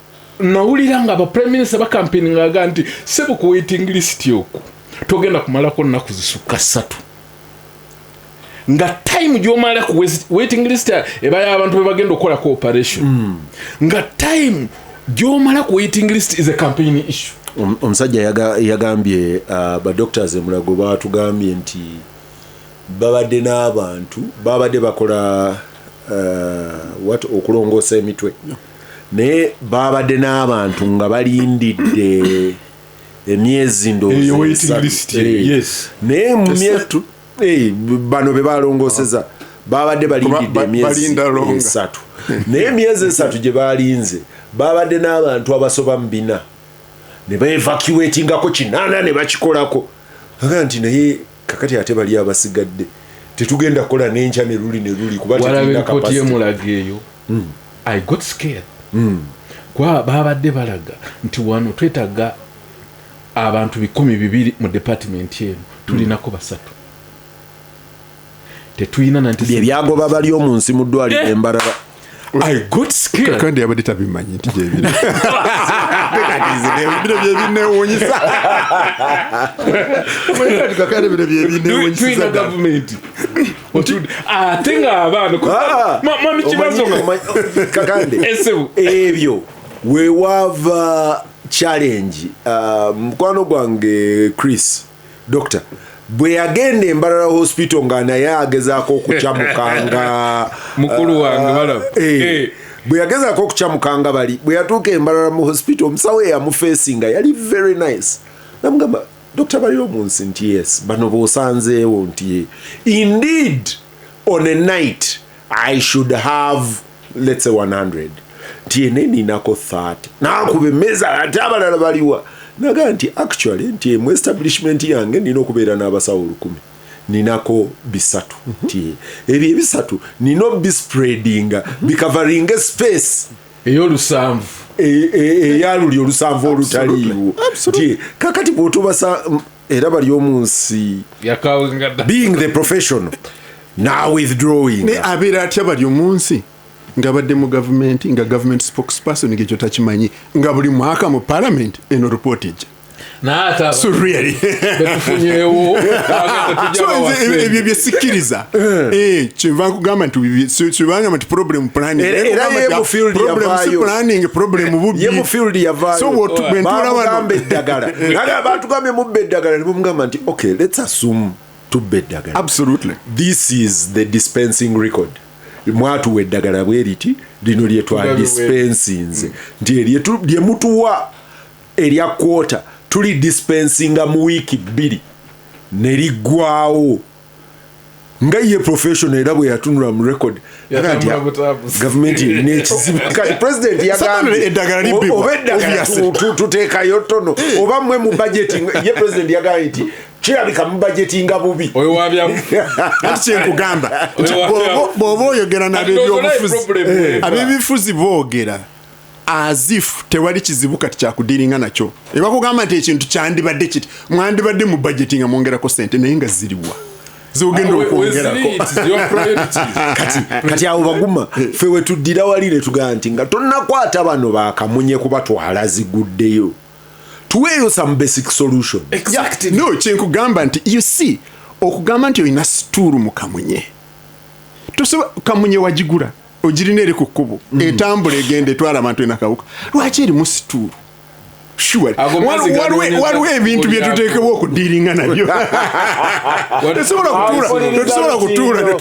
nawulira nga aba prime minister bacampaign nga nti, sebo, ku waiting list okwo togenda kumalako nnaku zisukka 3, nga time gyomala ku waiting list eba y'abantu bebagenda okukolako operation, nga time gyomala ku waiting list is a campaign issue. Omusajja yagambye badoctors emulago batugambye nti babadde n'abantu babadde bakola what, okulongoosa emitwe, naye babadde n'abantu nga balindidde emyezi ndowooza Eyo waiting 3. list, yes. Naye mu 3? Bano be balongooseza babadde balindidde emyezi Balinda longa. 3, naye emyezi 3 gye balinze babadde n'abantu abasoba mu 400 ne baevacuatingako 8 ne bakikolako. Aga nti naye kakati ate bali abasigadde tetugenda kukola n'enkya ne luli ne luli kuba Walaba tetulina eripooti capacity. Yemulaga eyo, I got scared, kuba babadde balaga nti wano twetaaga abantu 2,000 mu department eno, tulinako basatu, tetulina nanti. Bye byagoba bali omu nsi mu ddwaliro embalala. I got scared. Kandi yabadde tabimanyi nti gyebiri. Kati nze bino byebinewuunyisa. Kati kakati bino byebinewuunyisiza Tulina ddala. gavumenti ate ng'abaana Ah! mwami Kibazo nga Kakande, Esebu. ebyo wewaava challenge. Mukwano gwange Chris, doctor, bwe yagenda Embalala Hospital nga naye agezaako okukyamukanga. Mukulu wange balaba. Bwe yagezaako okukyamukanga bali, bwe yatuuka Embalala mu hospital, omusawo eyamufeesinga yali very nice, namugamba, "Dr bali omunsi?" Nti, "Yes." "Bano b'osanzeewo?" Nti, "Indeed, on a night I should have, let's say, 100." Nti, "Ene ninako 30." Nakuba emmeeza, ate abalala baliwa? Nagaa nti, "Actually," nti, "mu establishment yange nina okubeera n'abasawo 1000, ninako 300." Nti, "Ebyo 300 nina obispreadinga bicoveringa space ey'olusanvu eyaluli olusanvu olutaliiwo." Nti kakati bw'otubasa era bali omunsi yakawenga dda. Being the professional now withdrawing. Ne abeera atya bali omunsi ng'abadde mu gavumenti, nga government spokesperson, ng'ekyo takimanyi, nga buli mwaka mu parliament eno report ejja? Naye ate So really, betufunyeewo. So nze ebyo byesikkiriza. Kyenva nkugamba nti kyebangamba nti problem planning. Era ye mu field Problem si yavaayo. planning, problem bubbi. Ye mu field yavaayo. So bwe ntuula wano Bamugamba eddagala. Naga batugambye mubba eddagala, ne bamugamba nti, "Okay, let's assume tubba eddagala. This is the dispensing record. Mwatuwa eddagala bwe riti, lino lye twadispensinze." Nti lye mutuwa erya kwota tuli dispensinga mu wiiki 2 ne liggwawo. Nga ye professional era bwe yatunula mu record aga nti Yatambula butambuzi. gavumenti erina ekizibu. Kati president yagambye Eddagala libbibwa, oba eddagala obviously. tuteekayo ttono, oba mmwe mu budgeting. Ye president yagambye nti kirabika mu budgetinga bubi. Oyo wabya Anti kyenkugamba nti Oyo bw'oba oyogera n'ab'ebyobufuzi, Problem weva. ab'ebyobufuzi boogera as if tewali kizibu kati kyakudiringa nakyo. Ebakugamba nti ekintu kyandibadde kiti, mwandibadde mu budgeting nga mwongerako sente, naye nga ziriwa zogenda okwongerako? Weziri, it is your priorities. Kati awo baguma ffe wetuddira wali ne tugamba nti nga tonnakwata bano bakamunye kubatwala ziguddeyo, tuweeyo some basic solution. Exactly. No, kyenkugamba nti you see, okugamba nti olina situulu mu Kamunye, tosobola. Kamunye wagigula, ogirina eri ku kkubo, etambula egenda etwala abantu enakawuka. Lwaki erimu situulu? Sure. Ago mazzi ganoonyeza Waliwo ebintu bye tuteekebwa okudiiringa nabyo. Tetusobola kutuula.